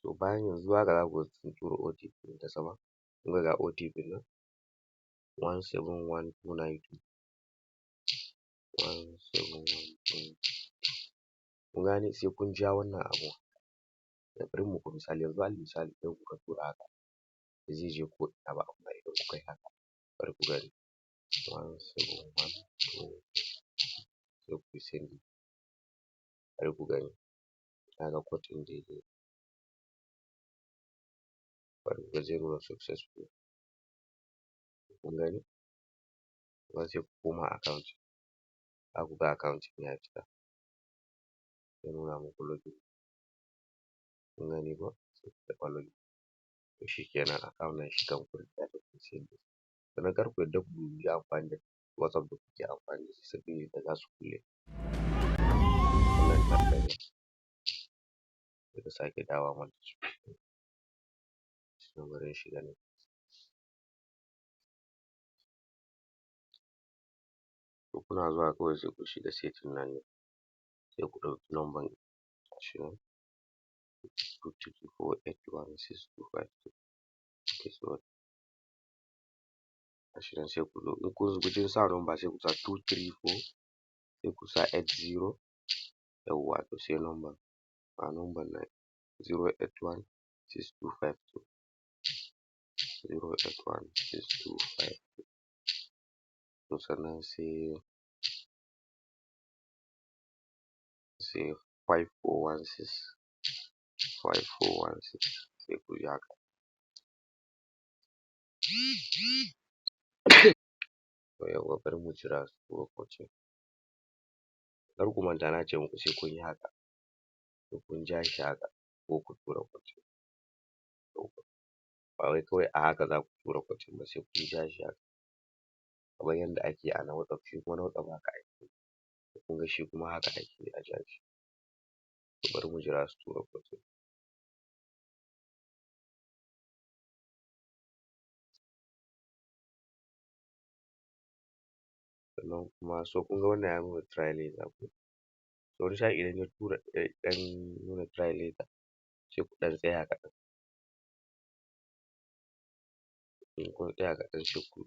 To, bayan yanzu haka za ku ga sun turo OTP ta sama. Kun ga, ga OTP nan, 171292, 1712. Kun gane? Sai kun ja wannan abun. Bari in muku misali yanzu. Alal misali, idan kuka tura haka, ba zai je ko ina ba. Amma idan kuka yi haka, bari ku gani, 1712, sai ku yi sending. Bari ku gani, na ga code ɗin zai zo. Bari ku ga, zai nuna successful. Kun gani? Kuma sai ku koma account, za ku ga account ɗin ya fita, zai nuna muku login. Kun gani ko? Sai ku taɓa login. To, shikenan, account na shi kan kun riga da kun sending. Sannan kar ku yarda ku yi amfani da WhatsApp da kuke amfani da shi, sabida za su kulle wannan tallan. Sai ka sake dawowa mana, sai bari in shiga ne. To, kuna zuwa kawai sai ku shiga setting nan ne, sai ku ɗauki number, gashi nan, 234816252. Okay, sorry, gashi nan. Sai ku zo, in kun zo wajen sa number, sai ku sa 234, sai ku sa 80. Yawwa, to sai number, ga number nan, 0816252, 0816252. To, sannan sai 5416, 5416. Sai ku yi haka. To, yawwa, bari mu jira su turo code. Kar ku manta, na ce muku sai kun yi haka, sai kun ja shi haka ko ku tura code. Ba wai kawai a haka za ku tura code ɗin ba, sai kun ja shi haka, kamar yadda ake a na WhatsApp. Shi kuma na WhatsApp haka ake yi. Kun ga, shi kuma haka ake a ja shi. To, bari mu jira su tura code ɗin. Sannan kuma, so kun ga wannan ya nuna try later ko? To, wani sa'in idan ya tura, ɗan nuna try later, sai ku ɗan tsaya kaɗan. In kun tsaya kaɗan, sai ku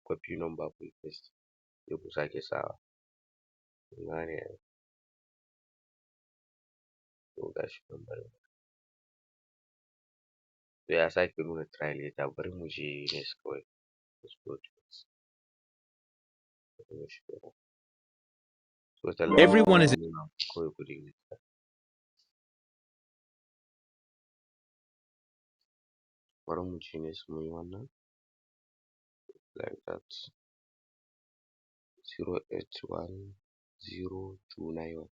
copy number, ku yi paste, sai ku sake sawa. Kun gane ai? To, gashi nan, bari to ya sake nuna try later. Bari mu je next kawai. Let's go to next. Bari mu shiga. So tallan Everyone is nuna kawai ku dinga jira. Bari mu je next, mu yi wannan like that, 0810291,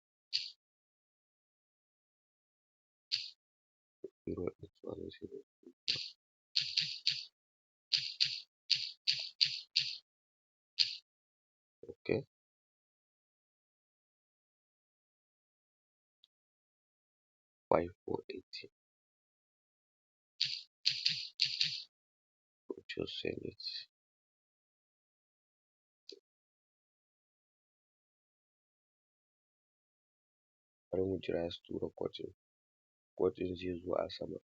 0810. Okay, 5480. Just send it. Bari mu jira su tura code ɗin. Code ɗin zai zo a sama.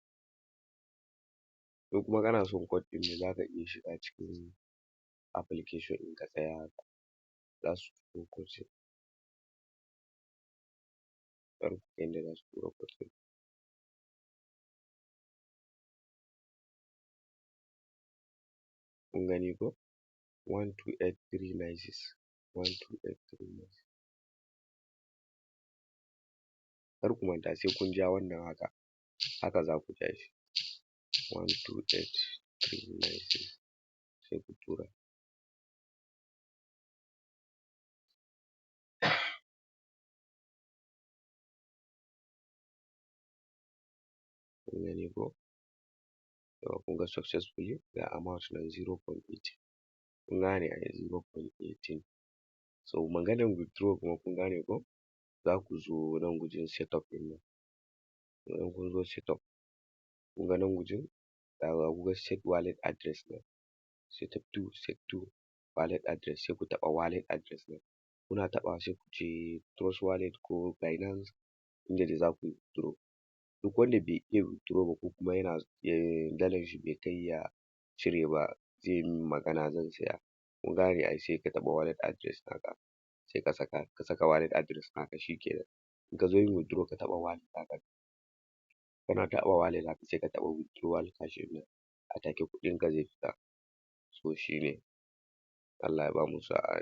In kuma kana son code ɗin ne, zaka iya shiga cikin application ɗin, ka tsaya haka, za su turo code ɗin. Bari ku ga yanda za su turo code ɗin. Kun gani ko? 128396, 128396. Kar ku manta, sai kun ja wannan haka, haka za ku ja shi, 128396, sai ku tura. Kun gani ko? Yawwa, kun ga successfully, ga amount nan, 0.18. Kun gane ai? 0.18. So maganan withdraw kuma, kun gane ko? Za ku zo nan wajen setup ɗin nan. Idan kun zo setup, kun ga nan wajen, ga kun ga set wallet address nan, setup to, set to wallet address. Sai ku taɓa wallet address ɗin. Kuna taɓawa, sai ku je Trust Wallet ko Binance, inda dai za ku yi withdraw. Duk wanda bai iya withdraw ba ko kuma yana dalar shi bai kai ya cire ba, zai min magana, zan saya. Kun gane ai. Sai ka taɓa wallet address naka, sai ka saka, ka saka wallet address naka, shikenan. In ka zo yin withdraw, ka taɓa wallet naka. Kana taɓa wallet naka, sai ka taɓa withdrawal cash ɗin nan, a take kuɗin ka zai fita. So shine, Allah ya bamu sa'a.